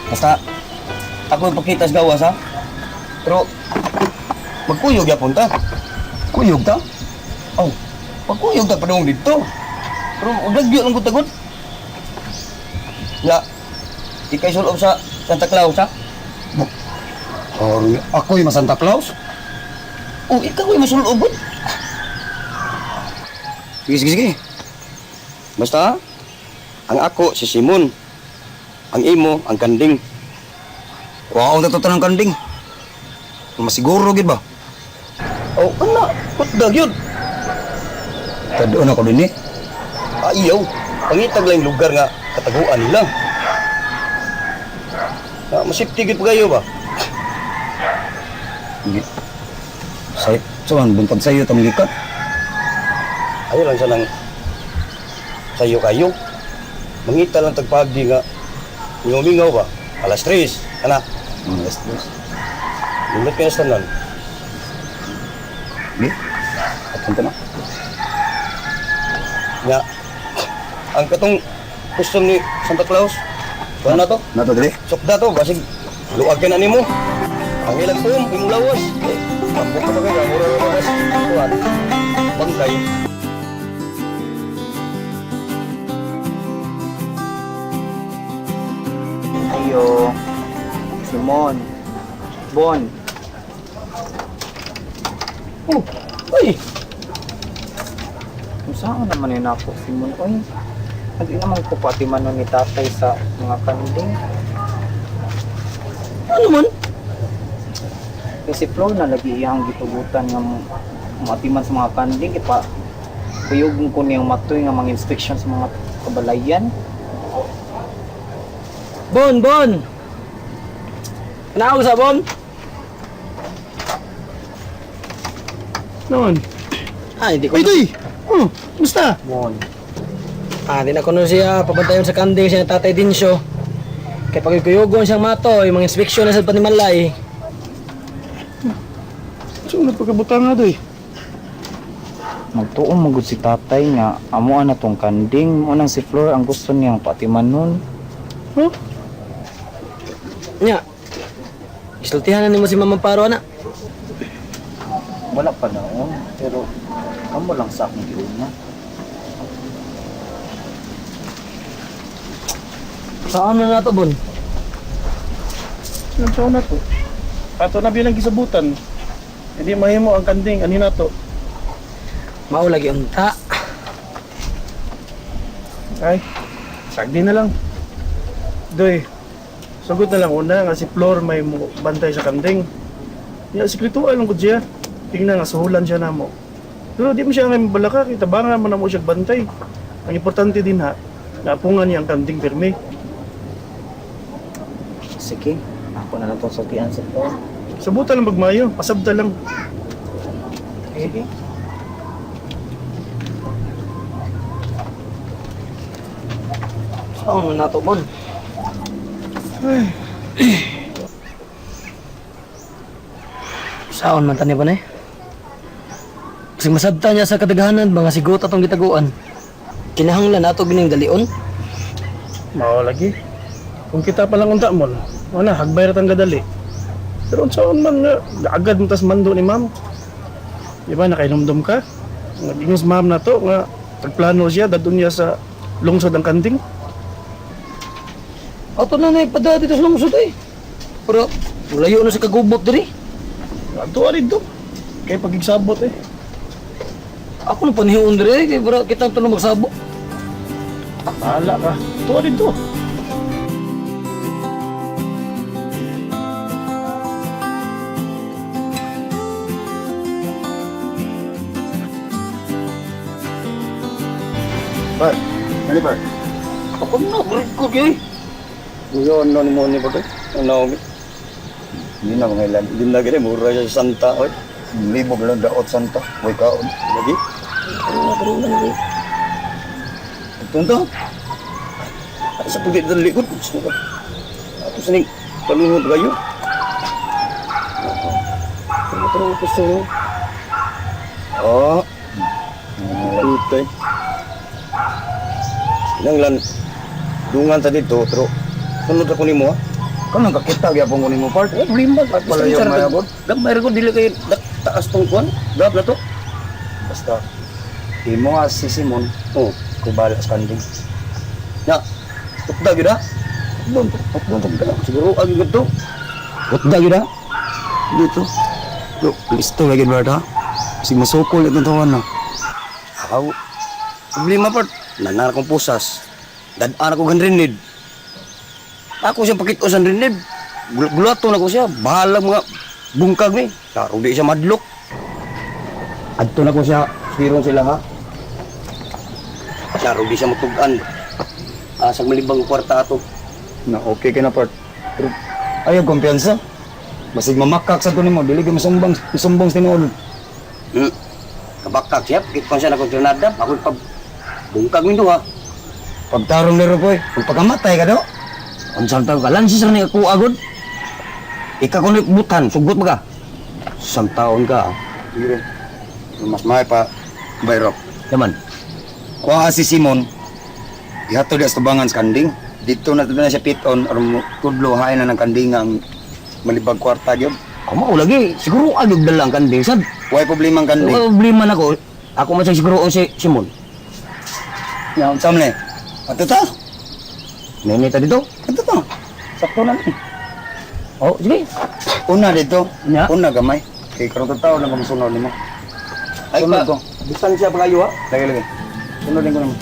Basta, ako yung pagkita sa gawas, ha? Pero, magkuyog yapon ta. Kuyog ta? Oh, magkuyog ta padung dito. Pero, lagyo lang ko tagod. Ya, ikay sulob sa Santa Claus, ha? Or ako'y ma Santa Claus? Oh, ikaw ay masulob, bud. Sige, sige, sige. Basta, ang ako si Simon. Ang imo, ang kanding. Wow, na to tanang kanding. Masiguro gid ba? Oh, ana, kutdag yun. Tadoon ako din eh. Ayaw, pangitag lang yung lugar nga kataguan nila. Na, masipti gid pa kayo ba? Hindi. Say, so man buntag sayo tamigikan. Ayaw lang siya ng sayo kayo. Mangita lang tagpagi nga mingaw-mingaw ba? Alas 3, ana. Alas tres. Lindot kayo sa tanan. Hindi. Aton ta na. Nga, ang katong custom ni Santa Claus, kuha na to. Nato dili. Sukda to, basig luag ka na nimo. Ang ilang pum, imong lawas. Eh, tambok ka pa kayo, mura na lawas. Kuhan, bangkay. Ayo. Simon. Bon. Oh, ay, Kung saan naman yun ako, Simon? Oy, hindi naman ko pati man ni tatay sa mga kanding. ano man? Kasi Flor na lagi iyang gitugutan nga matiman sa mga kanding. Ipa, kuyog ko niyang matoy nga mga inspection sa mga kabalayan. Bon, Bon! Naog sa Bon? Noon. Ah, hindi ko Uy, Doy! Oh, kumusta? Bon. Ah, di na ko nun siya pabantayon sa kanding siya tatay din siya. Kay pagkuyugon siyang mato, yung mga inspeksyon na sa panimalay. So, nagpagkabutan nga, Doy. Magtuon magud si tatay nga amuan na tong kanding. Mo nang si Flor ang gusto niyang patiman nun. Huh? Nya. Isultihan na nimo si Mama Paro ana. Wala pa noon, pero kamo lang sa akong giuna. Saan na nato, Bon? Ilang taon na to? Ato na bilang gisabutan. Hindi mahimo ang kanding, ani na to. Mao lagi unta. Ay, sagdi na lang. Doy, sagot na lang una nga si Flor may mo bantay sa kanding. Ya, sikretuan lang ko siya. Tingnan nga, suhulan siya na mo. Pero di mo siya ngayon balaka, kita ba nga man na mo siya bantay. Ang importante din ha, naapungan niya ang kanding pirmi. Sige, ako na lang tong sultian si Flor. Sabutan lang magmayo, pasabta lang. Sige. Saan na nato, Bon? Saan man tani ba na eh? Kasi masabta niya sa kadaghanan, mga sigot atong gitaguan. Kinahanglan nato gining dalion. Mao lagi. Kung kita pa lang unta mo, wala, hagbay ra tang gadali. Pero unsaon man nga, agad mo tas mando ni ma'am. Di ba, nakainomdom ka? Nag-ingos ma'am na to, nga, nagplano siya, dadun niya sa lungsod ang kanding. Ato na na ipada dito sa lungsod eh. Pero layo na sa kagubot diri. Ato dito. Kay pagigsabot eh. Ako na panihion diri kay para kitang tulong magsabo. Bahala ka. Ato dito. Par, ano par? Ako na grade ko gyud. Yun, ano mo ni Bodoy? Ano, Hindi na mga ilan. hindi na gani, mura siya sa Santa, oy. Libog lang daot Santa. Way kaon. Lagi. Pero na, lagi. Ito to. Ay, sa pagdi dali ko. Ato sa ning palunod kayo. Pero pero gusto mo. Oh. Tutay. Nanglan dungan ta dito pero sunod ako nimo ha. Kanang kakita gyapon ko nimo part. Wala problema. Wala yung mayabot. Gamay ra ko dili kay taas tong kuan. Gap na to. Basta imo nga si Simon, Oh, ko bala sa kanding. na. Tukda gyud ha. Doon, doon, doon. Siguro agi gud to. Tukda gyud ha. Dito. Yo, listo lagi Bert ha. Sig masukol itong tawan na. Aw. Problema part. Nanar akong pusas. Dad-an ako ganrinid. Ako siya pakit-o sa rinid. Gulato na ko siya. Bahalag mga bungkag ni. Klaro di siya madlok. Adto na ko siya. Siron sila ha. Klaro di siya matugan. Asag malibang kwarta ato. Na okay ka na part. Pero ayaw kumpiyansa. Basig mamakak sa to nimo, dili gyud masumbang, masumbong sa tinuod. Kabakak siya. Pakit ko siya na kong granada. Ako pa bungkag nindo ha. Pagtarong lero koy, pagpakamatay ka do. Unsang taon ka? Lansis ra ni ako agod. Ika ko butan, sugot ba ka? Isang taon ka. Ah. Sige. Mas may pa bayrok. Yaman. Kuha si Simon. Ihatod sa tubangan sa kanding. Dito na na siya piton aron mo tudlo hain na ng kanding ang malibag kwarta gyud. Amo lagi, siguro agad dala ang kanding sad. Way problema ang kanding. Wala problema na ko. Ako man siya siguro si Simon. Ya, unsa man eh? Ato ta. Nenita dito. Ato ta. Sakto na ni. Oh, sige. Una dito. Nya. Una gamay. Kay karon tao lang kung nimo. Ay Sunod pa. ko. Distansya pa kayo ha. Lagi lagi. Sunod din ko naman.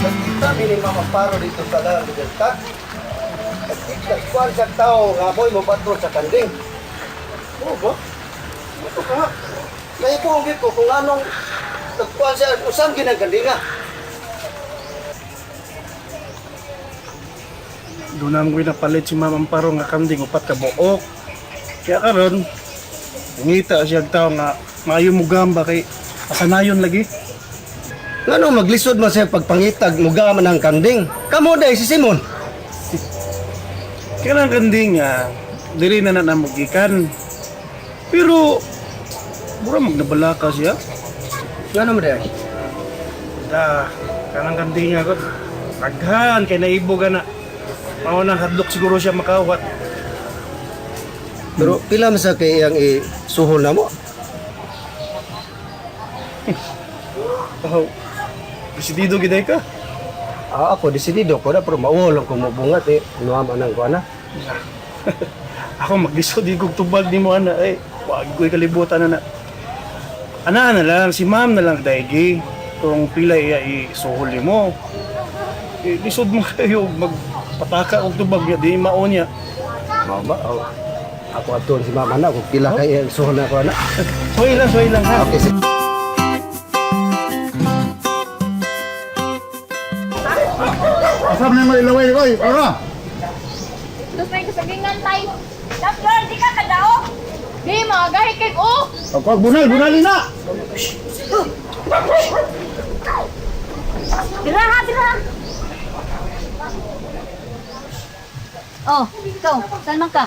Nagkita ni Mama Paro dito sa La Libertad. Nagkuhan siya tao nga mo'y mopatrol sa kanding. Oo ba? Ito ka nga. Naipuhugit ko kung anong nagkuhan siya, usam ginang kanding nga. Doon na ko napalit si Ma'am Amparo nga kanding upat ka buok. Kaya karon, ngita siya ang tao nga maayo mo gamba kay asanayon lagi. Ngano maglisod man siya pagpangitag muga man ang kanding. Kamo day si Simon. Kaya ang kanding nga dili na na namugikan. Pero mura magnabalaka siya. Ngano mo day? Da, kanang kanding nga ko. Daghan kay naibog na. Mao nang hadlok siguro siya makawat. Pero pila man sa kay iyang isuhol na mo? Oh, desidido gid ka. Ah, ako desidido ko na pero mauhol ko mobungat eh. Ano man ang kuan na. Ako maglisod di kog tubag nimo ana eh. Wag ko'y kalibutan na na. Ana na lang si ma'am na lang daigi kung pila iya isuhol nimo. Eh, lisod mo kayo magpataka og tubag niya di mao niya. Mama, oh. Ako aton si mama na kung pila kay iyang isuhol na ko na. Soy lang ha. Okay, sige. Asam na mo ilaway oy, ora. Tapos may kasagingan tayo. Tapos, di ka kadao. Di, mga gahi kay oh. Pag bunal, bunalin na. Dira ha, dira. Oh, ikaw, saan man ka?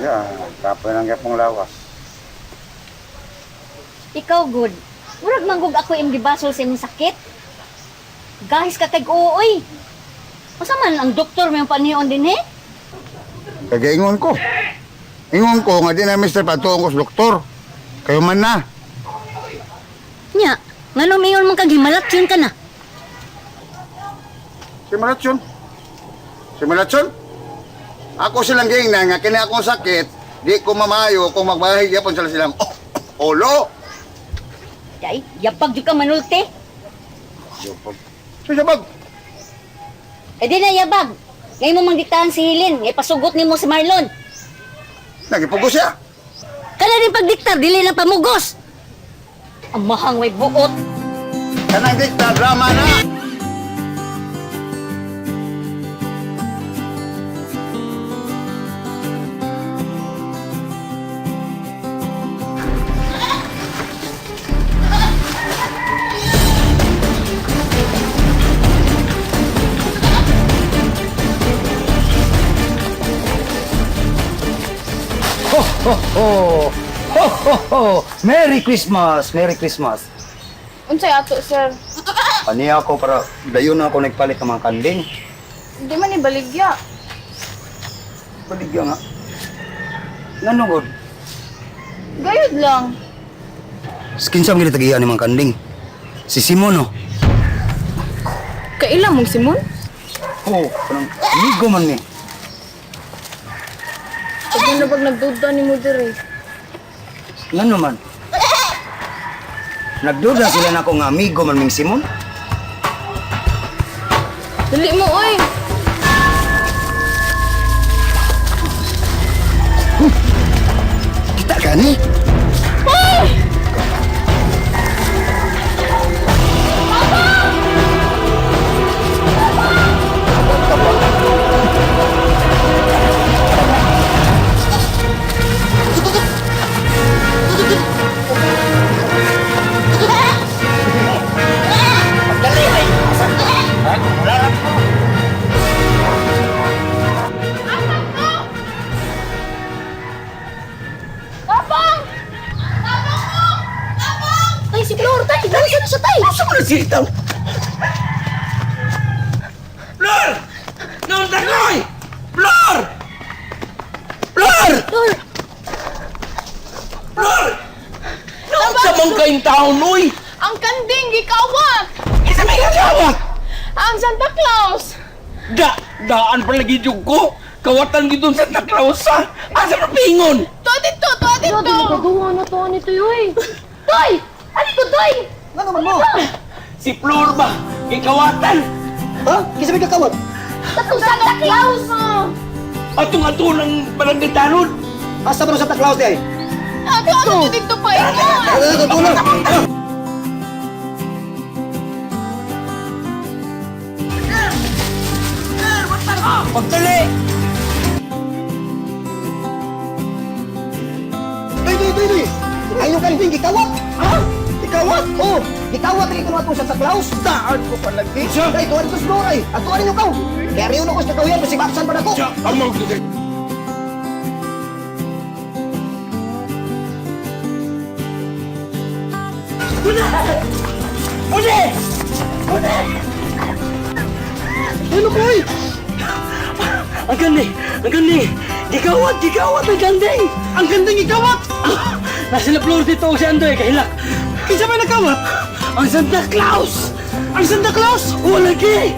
Ya, kapoy lang gyapong lawas. Ikaw, good. Murag manggug ako imong gibasol sa imong sakit. Gahis ka kay ooy. Unsa man ang doktor may panion din eh? Kagaingon ko. Ingon ko nga di na Mr. Patuong ko sa doktor. Kayo man na. Nya, ngano mingon man kag himalatyon ka na? Si Malatson. Si Malatson. Ako silang giingnan nga kini akong sakit, di ko mamayo kung magbahay gyapon sila silang oh, ulo. Day, yabag jud ka manulti. Susabag. Eh di na yabag. Ngayon mo mang diktahan si Hilin, ngay pasugot nimo si Marlon. Nagipugos siya. Kana rin pagdiktar, dili lang pamugos. Amahang way buot. Kanang dikta drama na. Ho ho ho. Ho ho ho! Merry Christmas! Merry Christmas! Unsay ato, sir? Aniya ako para dayon na ako nagpalit ng mga kanding. Hindi man ibaligya. Baligya nga. Ngano god? Gayud lang. Kinsa man gid tagiya ni mga kanding? Si Simon no. Kaila mong Simon? Oh, kanang amigo man ni. Pag na pag nagduda ni mo dire. Ngano man? Nagduda sila nako nga amigo man ming Simon. Dali mo, oy! Kita gani? Tapang! Tapang mo! Tapang! Tay, si Flor, tay! Dali sa siya, tay! Asa man siya itaw? Flor! Naunta ko! Flor! Flor! Flor! Flor! Naunsa man kayong taon, uy! Ang kanding gikawat! Isa may kagawat! Ang Santa Claus! Da, daan palagi jud ko. Kawatan gid Santa Claus sa. Asa man pingon? Tuwa dito! Tuwa dito! Nagaduha na tuwa nito, yoy! Tay! Ano to, tay? Ano man mo? Si Flor ba? Gikawatan. Ha? Kinsa may kakawat? Tatong Santa Claus! Atong ato ng barangay tanod. Asa ba Santa Claus di ay? Ato, ano to dito pa ikaw? Ano tulong? Pagdali! Doy, doy, doy, doy. Ay, yung kanding, gikawat! Ha? Gikawat? Oh, gikawat rin ito atong Santa Claus. Daan ko palagi. Ay, tuwan ko siguro ay. At tuwan ninyo kaw. Kaya riyo na ko sa kakawiyan, kasi baksan pa na ko. Ano ko oy? Ang ganding! Ang ganding! Gikawat! Gikawat! Ang ganding! Ang kanding gikawat! Nasa la floor dito si Andoy, kahilak! Kinsa may nakawat? Ang Santa Claus! Ang Santa Claus! Wala lagi!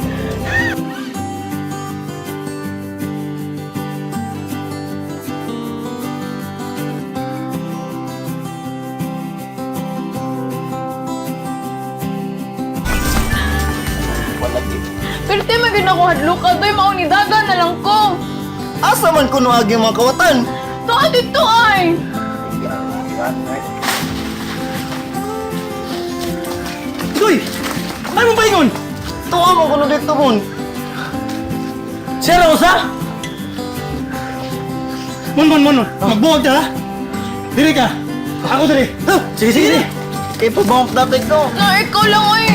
Pero te, may ginakuhadlo ka, doy. Maunidaga na lang ko. Asa man kuno agi mga kawatan? Tuwa dito, ay! Doy! Ano mong paingon? Tuwa mo kuno dito mon. Siya lang usa? Mon, mon, mon. Magbuwag ka, ha? Diri ka. Ako diri. Sige, sige, sige! Kay pabawang dapat ko. No, ikaw lang, oy!